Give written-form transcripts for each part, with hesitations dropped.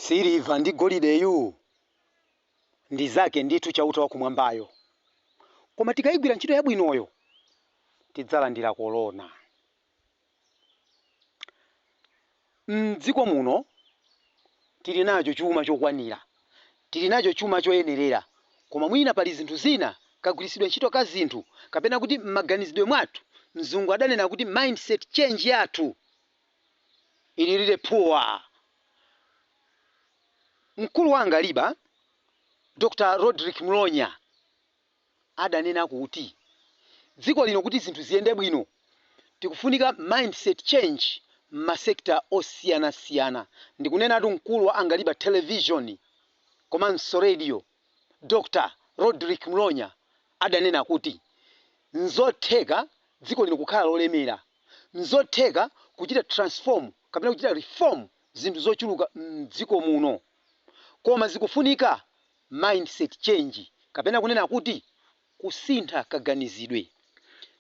Siliva ndi golideyu ndi zake ndithu Chauta wakumwambayo, koma tikayigwira ntchito yabwinoyo tidzalandira kolona. M'dziko muno tili nacho chuma chokwanira, tili nacho chuma choyenerera, koma mwina pali zinthu zina, kagwiritsidwe ntchito ka zinthu kapena kuti m'maganizidwe mwathu, mzungu adanena kuti mindset change yathu ili really poor. Mkulu wa Angaliba, Dr. Rodrick Mlonya adanena kuti dziko lino kuti zinthu ziyende bwino tikufunika mindset change m'ma sector osiyanasiyana. Ndikunenatu mkulu wa Angaliba Television komanso Radio, Dr. Rodrick Mlonya adanena kuti nzotheka dziko lino kukhala lolemera, nzotheka kuchita transform kapena kuchita reform zinthu zochuluka m'dziko muno koma zikufunika mindset change kapena kunena kuti kusintha kaganizidwe.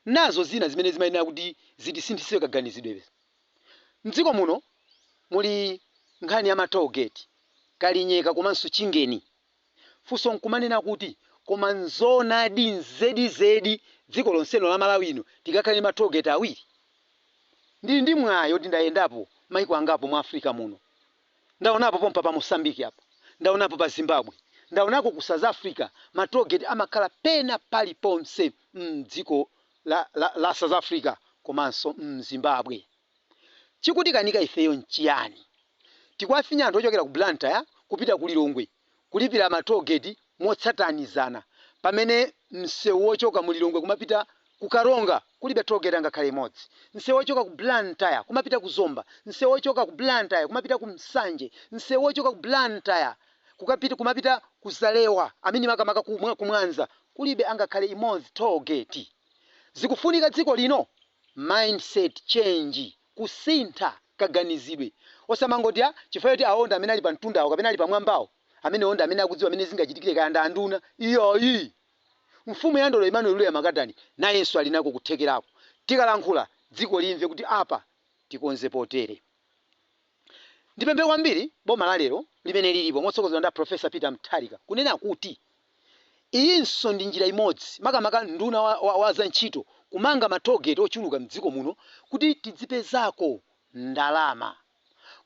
Nazo zina zimene zimayenera kuti zitisinthitse kaganizidwe. M'dziko muno muli nkhani ya ma toll gate, Kalinyeka komanso Chingeni. Funso nkumanena kuti koma nzoonadi nzedizedi dziko lonselo la Malawi lino tikakhale ndi ma toll gate awiri? Ndili ndi mwayi oti ndayendapo maiko angapo mu Africa muno. Ndaonapo pompa pa Mozambique apa, ndaonapo pa Zimbabwe, ndaonako ku South Africa ma toll gate amakhala pena paliponse mdziko la South Africa komanso m'Zimbabwe. Chikutikanika ifeyo nchiyani? Tikuwafinya anthu ochokera ku Blantyre kupita ku Lilongwe kulipira ma toll gate motsatanizana pamene msewu wochoka mu Lilongwe kumapita ku Karonga kulibe toll gate angakhale imodzi. Msewu wochoka ku Blantyre kumapita ku Zomba, msewu wochoka ku Blantyre kumapita ku Nsanje, msewu wochoka ku Blantyre kukapita kumapita ku Zalewa, I mean makamaka ku Mwanza kulibe angakhale imodzi toll gate. Zikufunika dziko lino mindset change, kusintha kaganizidwe osamangoti a chifukwa choti awo ndi amene ali pa mtundawo kapena ali pamwambawo amenewo ndi amene akudziwa mmene zingachitikire kaya ndi anduna iyayi. Mfumu ya ndodo Emmanuel Luya Makatani nayenso ali nako kuthekerako. Tikalankhula dziko limve kuti apa tikonze potere. Ndipemphe kwambiri boma la lero limene lilipo motsogozedwa ndi a Prof. Peter Mutharika kunena kuti iyinso ndi njira imodzi makamaka nduna wa za ntchito kumanga ma toll gate ochuluka mdziko muno kuti tidzipezako ndalama.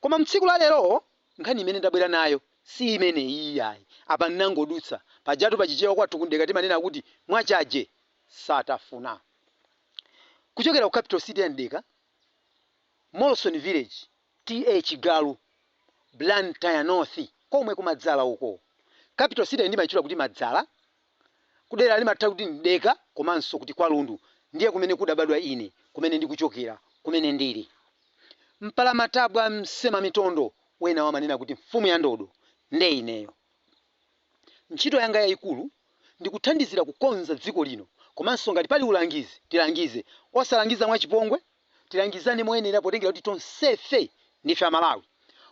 Koma mtsiku la lero nkhani imene ndabwera nayo si imeneyi iyayi. Apa ndinangodutsa. Pajatu pa Chichewa kwathu ku Mdeka timanena kuti mwachaje satafuna. Kuchokera ku capital city ya Mdeka, Molson Village, TA Chigalu, Blantyre North, komwe ku Madzala uko. Capital city ndimaitchula kuti Madzala, kudera limatha kuti Mdeka komanso kuti kwa Lundu ndiye kumene kudabadwa ine, kumene ndikuchokera, kumene ndili. Mpalamatabwa msemamitondo wena amanena kuti mfumu ya ndodo nde ineyo. Ntchito yanga yaikulu ndi kuthandizira kukonza dziko lino komanso ngati pali ulangizi tilangize, osalangiza mwachipongwe, tilangizane moyenera potengera kuti tonsefe ndife Amalawi.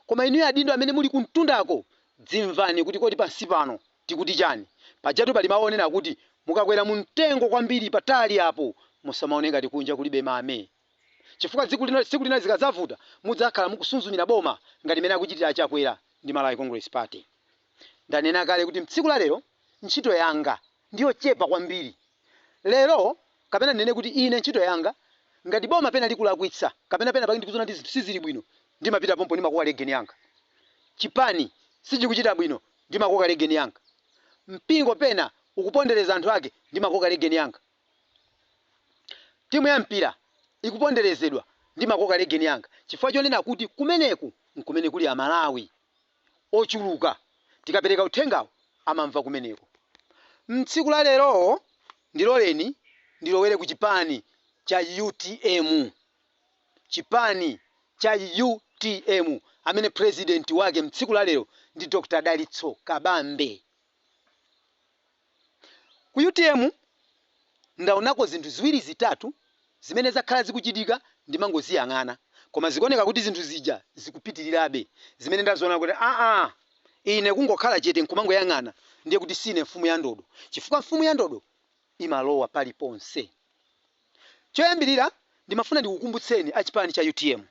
Koma inuyo adindo amene muli kumtundako dzimvani kuti kodi pansi pano tikuti chani? Pajatu pali mawu onena kuti mukakwera mumtengo kwambiri patali apo musamaone ngati kunja kulibe mame. Chifukwa tsiku lina zikadzavuta mudzakhala mukusunzumira boma ngati mmene akuchitira a Chakwera ndi Malawi Congress Party. Ndanena kale kuti mtsiku la lero ntchito yanga ndiyochepa kwambiri. Lero kapena ndinene kuti ine ntchito yanga ngati boma pena likulakwitsa kapena pena pake ndikuziona kuti zinthu sizili bwino ndimapita pompo ndimakoka legeni yanga. Chipani sichikuchita bwino ndimakoka legeni yanga. Mpingo pena ukupondereza anthu ake ndimakoka legeni yanga. Timu ya mpira ikuponderezedwa ndimakoka legeni yanga chifukwa chonena kuti kumeneku nkumene kuli Amalawi ochuluka. Tikapereka uthengawo amamva kumeneko. Mtsiku la lero ndiloleni ndilowere ku chipani cha utm. Chipani cha utm amene president wake mtsiku la lero ndi Dr Dalitso Kabambe. Ku utm ndaonako zinthu ziwiri zitatu zimene zakhala zikuchitika ndimangoziyang'ana koma zikuoneka kuti zinthu zija zikupitirirabe zimene ndaziona kuti aa ine kungokhala chete nkumangoyang'ana ndiye kuti sine mfumu ya ndodo chifukwa mfumu ya ndodo imalowa paliponse. Choyambirira ndimafuna ndikukumbutseni a chipani cha utm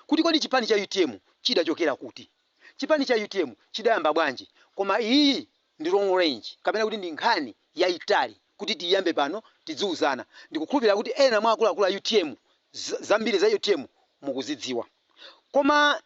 kuti kodi chipani cha utm chidachokera kuti? Chipani cha UTM chidayamba bwanji? Koma iyi ndi long range, kapena kuti ndi nkhani yayitali kuti tiyambe pano tidziuzana. Ndikukhulupirira kuti ena mwa akuluakulu a UTM, zambiri za UTM mukuzidziwa, koma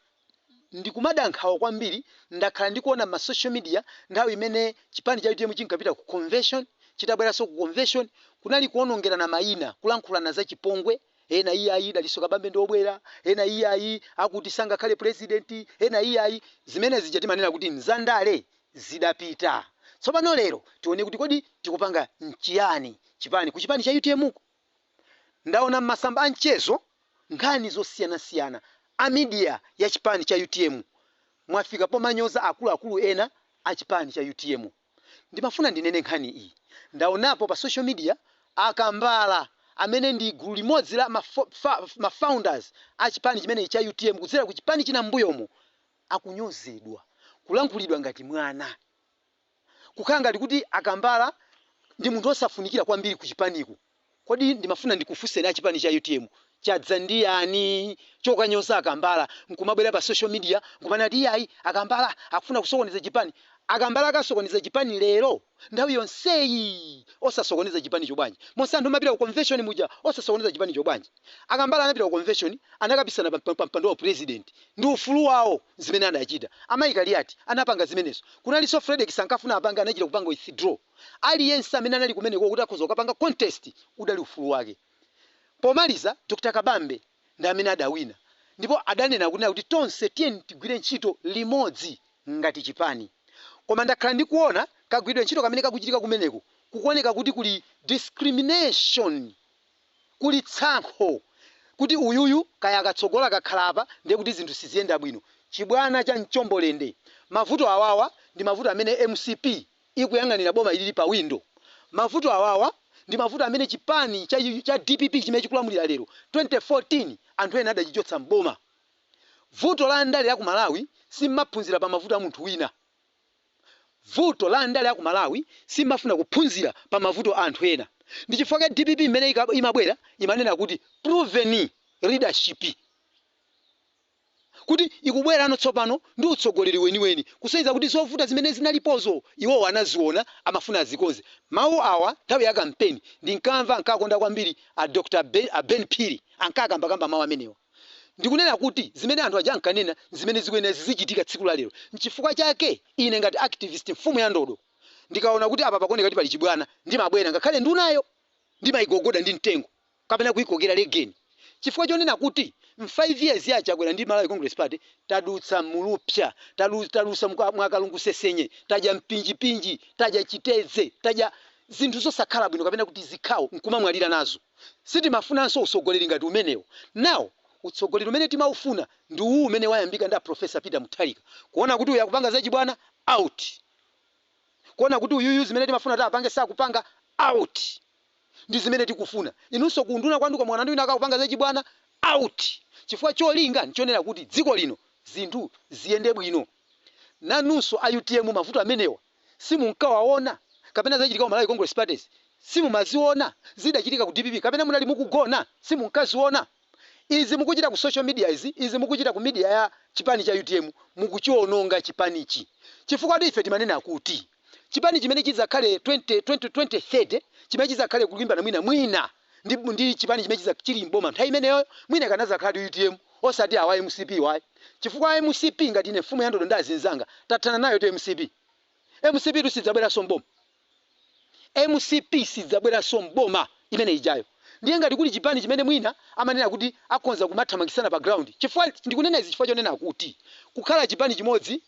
ndikumada nkhawa kwambiri. Ndakhala ndikuona ma social media, nthawi imene chipani cha UTM chinkapita ku convention, chitabweranso ku convention, kunali kuonongerana mayina, kulankhulana za chipongwe. Ena iyayi, Dalitso Kabambe ndi obwera, ena iyayi, akuti sangakhale president, ena iyayi. Zimene zija timanena kuti mzandale zidapita. Tsopano lero tione kuti kodi tikupanga nchiyani chipani, ku chipani cha UTM ku. Ndaona m'masamba a mchezo nkhani zosiyanasiyana. A media ya chipani cha UTM mwafika pomanyoza akuluakulu ena a chipani cha UTM. Ndimafuna ndinene nkhani iyi. Ndaonapo pa social media Akambala, amene ndi gulu limodzi la ma founders a chipani chimenechi cha UTM kudzera ku chipani china m'mbuyomo, akunyozedwa, kulankhulidwa ngati mwana, kukhala ngati kuti Akambala ndi munthu osafunikira kwambiri ku chipaniku. Kodi ndimafuna ndikufunseni a chipani cha UTM, chadza ndi yani chokanyoza Akambala, nkumabwera pa social media nkumanena kuti iyayi, Akambala akufuna kusokoneza chipani? Akambala akasokoneza chipani lero? Nthawi yonseyi osasokoneza chipanicho bwanji? Monse anthu amapita ku convention muja osasokoneza chipanicho bwanji? Akambala anapita ku convention, anakapisana pa mpando wa president, ndi ufulu wawo zimene adachita. Amayi Kaliati anapanga zimenezo. Kunalinso Frederick sankafuna apange, anachita kupanga withdraw. Aliyense amene anali kumeneko kuti akhoza kukapanga contest, udali ufulu wake. Pomaliza Dr Kabambe ndi amene adawina, ndipo adanena kunena kuti tonse tiyeni tigwire ntchito limodzi ngati chipani. Koma ndakhala ndikuona kagwiridwe ntchito kamene kakuchitika kumeneko, kukuoneka kuti kuli discrimination, kuli tsankho, kuti uyuyu kaya akatsogola, akakhala apa, ndiye kuti zinthu siziyenda bwino. Chibwana cha mchombolende. Mavuto awawa ndi mavuto amene MCP ikuyang'anira boma ilili pa window. Mavuto awawa ndi mavuto amene chipani cha DPP chimene chikulamulira lero, 2014 anthu ena adachichotsa mboma. Vuto la andale aku Malawi, simmaphunzira pa mavuto a munthu wina. Vuto la andale aku Malawi, simmafuna kuphunzira pa mavuto a anthu ena. Ndi chifukwa cha DPP imene imabwera imanena kuti proven leadership, kuti ikubwerano tsopano ndi utsogoleri weniweni, kusonyeza kuti zovuta zimene zinalipozo iwowo anaziona, amafuna azikonze. Mawu awa nthawi ya kampeni ndinkamva ankakonda kwambiri a Dr Ben, a Ben Phiri ankakambakamba mawu amenewa. Ndikunena kuti zimene anthu aja ankanena, zimene zikuyenera zizichitika tsiku la lero. Nchifukwa chake ine ngati activist, mfumu ya ndodo, ndikaona kuti apa pakuoneka kuti pali chibwana, ndimabwera, ngakhale ndunayo ndimayigogoda ndi mtengo kapena kuyikokera legeni, chifukwa chonena kuti m 5 years ya Chakwera ndi Malawi Congress Party tadutsa mulupsa, tadutsa mwakalungu sesenye, tadya mpinjipinji, tadya chitedze, tadya zinthu zosakhala bwino, kapena kuti zikhawo, nkumamwalira nazo. Sitimafunanso utsogoleri ngati umenewo. Now utsogoleri umene timaufuna ndi uwu umene wayambika ndi a Professor Peter Mutharika, kuona kuti uyu akupanga zachibwana, out; kuona kuti uyuyu zimene timafuna kuti apange sakupanga, out. Ndi zimene tikufuna. Inunso kunduna kwanuko, mwana ndi wina akakupanga zachibwana, out, chifukwa cholinga nchonena kuti dziko lino zinthu ziyende bwino. Nanunso a UTM, mavuto amenewa simunkawaona, kapena zachitika ku Malawi Congress Parties simumaziona? Zidachitika ku DPP, kapena munali mukugona, simunkaziona? Izi mukuchita ku social media, izi mukuchita ku media ya chipani cha UTM, mukuchiononga chipanichi, chifukwa kuti ife timanena kuti chipani chimene chidzakhale 20 20 2030, chimene chidzakhale kulimbana mwina mwina ndi chipani chimene chili mboma nthawi imeneyo, mwina kanadzakhala UTM, osati awa MCP wayi, chifukwa MCP, ngati ine mfumu ya ndodo ndi azinzanga tathana nayo tu MCP. MCP tu sidzabweranso mboma. MCP sidzabweranso mboma imene ijayo. Ndiye ngati kuli chipani chimene mwina amanena kuti akhonza kumathamangitsana pa ground, chifukwa ndikunena izi chifukwa chonena kuti kukhala chipani chimodzi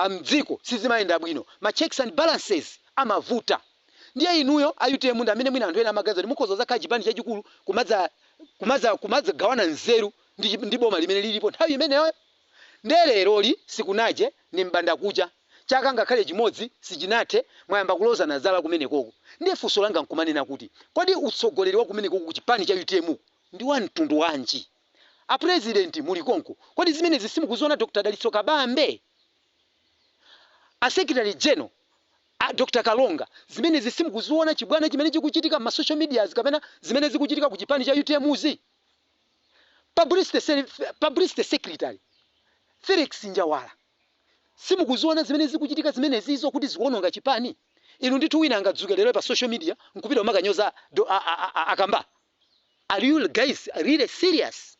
mdziko sizimayenda bwino, ma checks and balances amavuta. Ndiye inuyo a UTM ndi amene mwina anthu ena amaganiza kuti mukhoza kuzakhala chipani chachikulu kumadzagawana nzeru ndi boma limene lilipo nthawi imeneyo. Ndiye leroli sikunache, ndi m'bandakucha, chaka ngakhale chimodzi sichinathe, mwayamba kulozana zala kumenekoko. Ndiye funso langa nkumanena kuti kodi utsogoleri wa kumenekoko ku chipani cha UTM ndi wa mtundu wanji? A president muli konko, kodi zimenezi simukuziona? Dr Dalitso Kabambe, a secretary general a Dr Kalonga, zimenezi simukuziona, chibwana chimene chikuchitika ma social medias kapena zimene zikuchitika ku chipani cha UTM-zi? Publicity secretary Felix Njawala. Simukuziona zimene zikuchitika zimenezizo kuti zikuononga chipani? Inu ndithu, wina angadzuke lero pa social media nkupita umakanyoza akamba. Are you guys really serious?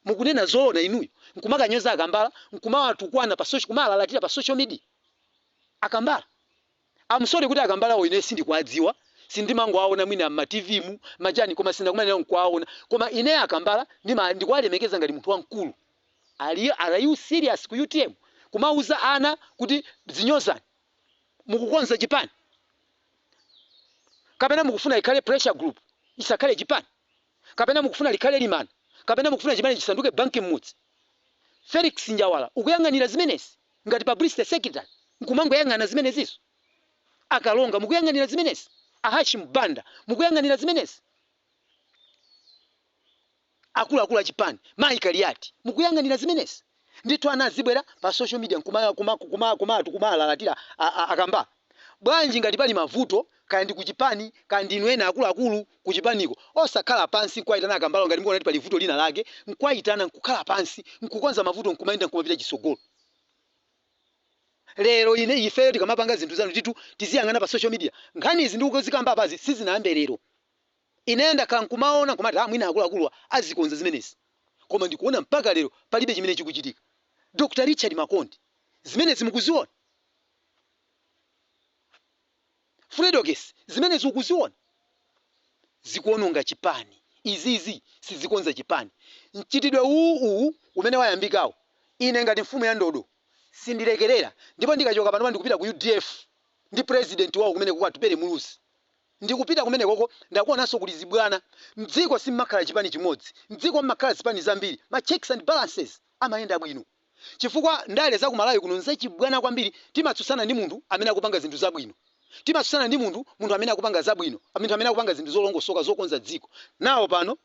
Mukunena zoona inuyo, nkumakanyoza Akambala, nkumawatukwana pa social, kumalalatira pa social media Akambala? I'm sorry kuti Akambalawo ine sindikuwadziwa, sindimangowaona mwina mma TV mu machani, koma sinakumane nawo nkuwaona. Koma ine Akambala ndikuwalemekeza ngati munthu wamkulu. Are you serious ku UTM kumauza ana kuti zinyozani? Mukukonza chipani kapena mukufuna ikhale pressure group, isakhale chipani? Kapena mukufuna likhale limana? Kapena mukufuna chipani chisanduke banki mmudzi? Felix Njawala, ukuyang'anira zimenezi ngati publicity secretary, nkumangoyang'ana zimenezizo? Akalonga, mukuyang'anira zimenezi? Ahashim Banda, mukuyang'anira zimenezi? Akuluakulu achipani, mayi Kaliati, mukuyang'anira zimenezi? Ndithu, ana azibwera pa social media kumalalatira Akamba? Bwanji ngati pali mavuto, kaya ndi kuchipani, kaya ndinu ena akuluakulu kuchipaniko, osakhala pansi nkuwayitana Akambalo? Ngati mukuona kuti pali vuto lina lake, nkuwayitana, nkukhala pansi, nkukonza mavuto, nkumayenda, nkumapita chisogolo. Lero ine, ifeyo tikamapanga zinthu zanu titu tiziyang'ana pa social media. Nkhani izi ndikuzikamba apazi sizinayambe lero. Ine ndakhala nkumaona, nkumati, "Ah, mwina akuluakuluwa azikonza zimenezi," koma ndikuona mpaka lero palibe chimene chikuchitika. Dr Richard Makondi, zimenezi mukuziona? Fredokiss, zimenezi ukuziona? Zikuononga chipani izizi, sizikonza chipani. Mchitidwe uwu umene wayambikawo, ine ngati mfumu ya ndodo sindilekerera. Ndipo ndikachoka panopa ndikupita ku UDF ndi president wawo kumene kuko, Atupele Muluzi. Ndikupita kumene koko. Ndakuonanso kuli zibwana. Mdziko simmakhala chipani chimodzi, mdziko mmakhala zipani zambiri. Ma checks and balances amayenda bwino, chifukwa ndale za kumalawi kuno nzachibwana kwambiri. Timatsutsana ndi munthu amene akupanga zinthu zabwino, timatsutsana ndi munthu amene akupanga zabwino, munthu amene akupanga zinthu zolongosoka zokonza dziko. Nawo pano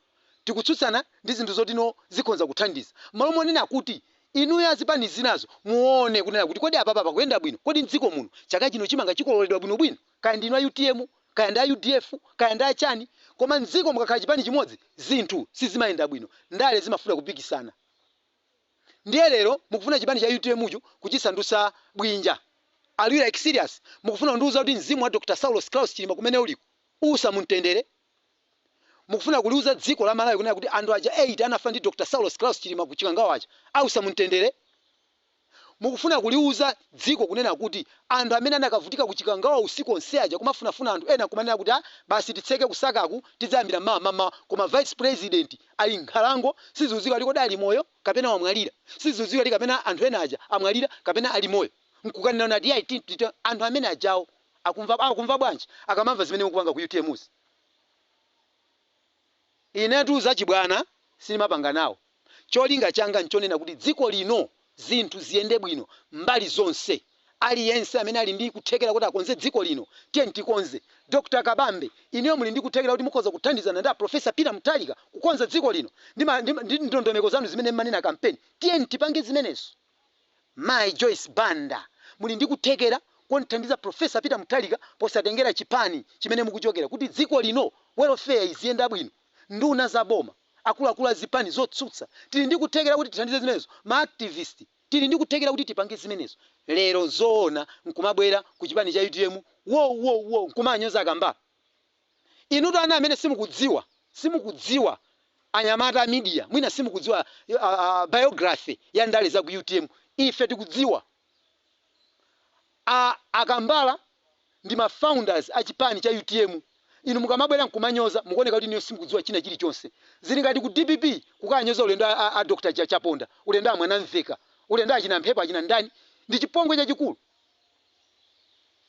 tikutsutsana ndi zinthu zotino zikhonza kuthandiza, malo monena kuti inuyo azipani zinazo muone kunena kuti kodi apapa pakuyenda bwino? Kodi mdziko muno chaka chino chimanga chikololedwa bwinobwino? Kaya ndinu a UTM, kaya ndi a UDF, kaya ndi achani, koma mdziko mukakhala chipani chimodzi zinthu sizimayenda bwino. Ndale zimafuna kupikisana. Ndiye lero mukufuna chipani cha UTM cho kuchisandutsa bwinja. Are you like serious? Mukufuna kundiuza kuti mzimu wa Dr Saulos Klaus Chilima kumene uliko usa mumtendere? Mukufuna kuliuza dziko la Malawi kunena kuti anthu aja 8 anafa ndi Dr Saulos Klaus Chilima ku Chikangawa aja ausa mumtendere? Mukufuna kuliuza dziko kunena kuti anthu amene anakavutika ku Chikangawa usiku onse aja kumafunafuna anthu ena, kumanena kuti, "Ah, basi, titseke kusakaku, tidzayambira mawa mamawa," koma vice president ali nkhalango, siziuziwa ali kodi ali moyo kapena wamwalira, siziuziwa ali kapena anthu ena aja amwalira kapena ali moyo, nkukanena nati, "Yayi, anthu amene ajawo akumva bwanji akamamva zimene mukupanga ku UTMs?" Inetu zachibwana sindimapanga nawo. Cholinga changa nchonena kuti dziko lino zinthu ziyende bwino mbali zonse. Aliyense amene ali ndi kuthekera kuti akonze dziko lino, tiye tikonze. Dr Kabambe, inuyo muli ndi kuthekera kuti mukhoza kuthandizana ndi a Professor Peter Mutharika kukonza dziko lino ndi ndondomeko zanu zimene mmanena kampeni. Tiye tipange zimenezo. Mai Joyce Banda, muli ndi kuthekera konthandiza Professor Peter Mutharika posatengera chipani chimene mukuchokera, kuti dziko lino welfare iziyenda bwino. Nduna za boma, akuluakulu a zipani zotsutsa, tili ndi kuthekera kuti tithandize zimenezo. Ma activist, tili ndi kuthekera kuti tipange zimenezo. Lero zoona nkumabwera ku chipani cha UTM, wo wo wo, nkumanyoza Akambala? Inutu ana amene simukudziwa, anyamata a media, mwina simukudziwa biography ya ndale za ku UTM. Ife tikudziwa. Akambala ndi ma founders a chipani cha UTM. Inu mukamabwera nkumanyoza, mukuoneka kuti niyo simukudziwa china chilichonse. Zili ngati ku DPP kukanyoza ulendo a Dr Chaponda, ulendo a Mwanamveka, ulendo achina Mphepo, achina ndani. Ndi chipongwe chachikulu.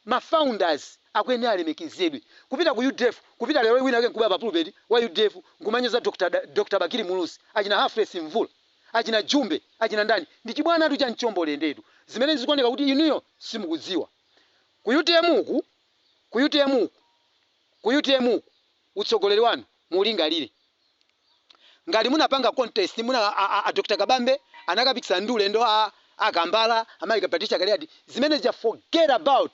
Ma founders akuyenera alemekezedwe. Kupita ku UDF, kupita lero wina wake nkubwera pa pulpit wa UDF nkumanyoza Dr Bakili Muluzi, achina Humphrey Mvula, achina Jumbe, achina ndani, ndi chibwanatu cha mchombo lendetu, zimene zikuoneka kuti inuyo simukudziwa. Ku UTM uku, ku UTM uku, ku UTM uku, utsogoleri wanu mulingalire. Ngati munapanga contest, muna a Dr Kabambe anakapikisana ndi ulendo a Akambala, amayi Patricia Kaliati, zimene ja forget about,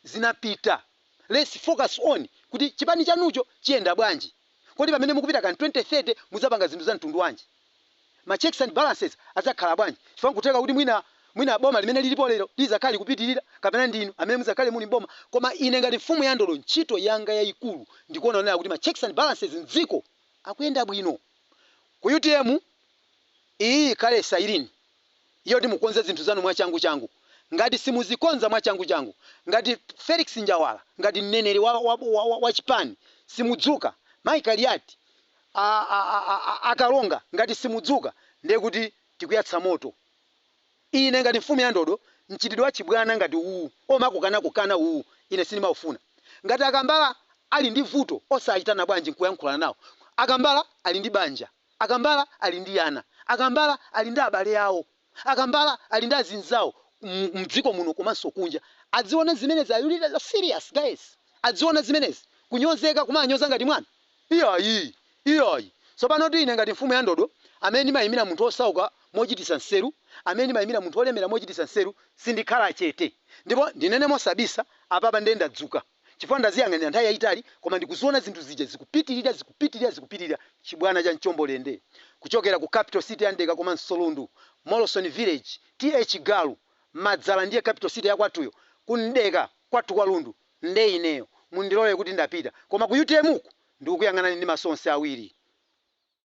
zinapita. Let's focus on kuti chipani chanucho chiyenda bwanji. Kodi pamene mukupita kan 2030 mudzapanga zinthu za mtundu wanji? Ma checks and balances adzakhala bwanji? Chifukwa nkutheka kuti mwina Mwina boma limene lilipo lero lizakhale kupitirira, kapena ndinu amene muzakhale muli mboma. Koma ine ngati mfumu ya ndodo, ntchito yanga yayikulu ndikuona onera kuti ma checks and balances mdziko akuyenda bwino. Ku UTM, iyi ikhale siren yoti mukonze zinthu zanu mwachangu changu. Ngati simuzikonza mwachangu changu, ngati Felix Njawala, ngati mneneri wa chipani simudzuka, Michael Yati, akalonga, ngati simudzuka, ndiye kuti tikuyatsa moto. Ine ngati mfumu ya ndodo, mchitidwe wa chibwana ngati uwu, omakukana kukana uwu, ine sindimaufuna. Ngati akambala ali ndi vuto, osayitana bwanji nkuyankhulana nawo? Akambala ali ndi banja, akambala ali ndi ana, akambala ali ndi abale awo, akambala ali ndi azinzawo mdziko muno komanso kunja. Adziona zimenezi? Are you really serious, guys? Adziona zimenezi? Kunyozeka, kumanyoza ngati mwana? Iyayi, iyayi. Tsopano ine ngati mfumu ya ndodo, amene ndimayimira munthu osauka mochitisa nseru, amene ndimayimira munthu olemera mochitisa nseru, sindikhala chete. Ndipo ndinene mosabisa apapa, ndiye ndadzuka chifukwa ndaziyang'anira nthawi yayitali, koma ndikuziona zinthu zija zikupitirira, zikupitirira, zikupitirira. Chibwana cha mchombolende kuchokera ku capital city ya Ndeka komanso Lundu, Morrison Village, T/A Galu Madzala, ndiye capital city yakwathuyo, kundeka kwathu kwa Lundu. Nde ineyo mundilole kuti ndapita, koma ku UTM uku ndikukuyang'anani ndi maso onse awiri.